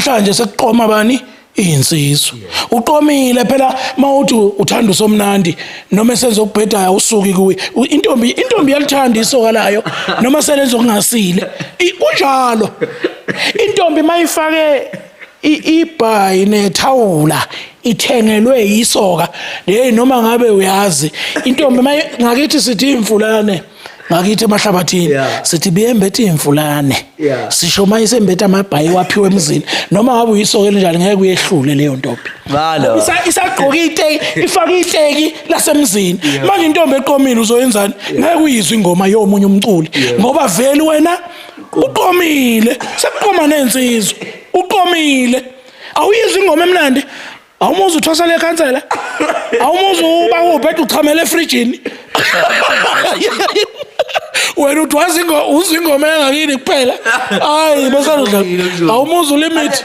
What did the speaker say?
Namhlanje sekuqoma bani? Insizwa. Uqomile phela mawuthi uthanda usomnandi noma esenza okubhedayo usuki kuwe. Intombi iyalithanda isoka layo noma selenza okungasile. Kunjalo. Intombi mayifake ibhayi nethawula ithengelwe yisoka. Hey, noma ngabe uyazi intombi maye ngakithi sithi imfulane ngakithi emahlabathini, sithi biyembethe imfulane. Sisho mayisembethe amabhayi waphiwe emzini, noma ngabe uyisoka elinjani ngeke uyehlule leyo ntombi. Balo. Isagqoka iteki, ifake iteki lasemzini. Manje intombi eqomile uzoyenzani? Ngeke uyizwe ingoma yomunye umculi ngoba vele wena uqomile. Sekuqoma nensizwa, uqomile, awuyizwa ingoma emnandi, awumuzi uthwasa lekhansela, awumuzi uba ubheda uchamela efrijini. Wena uthi wazi uzwa ingoma yangakini kuphela, hayi bese udla awumuzi ulimit.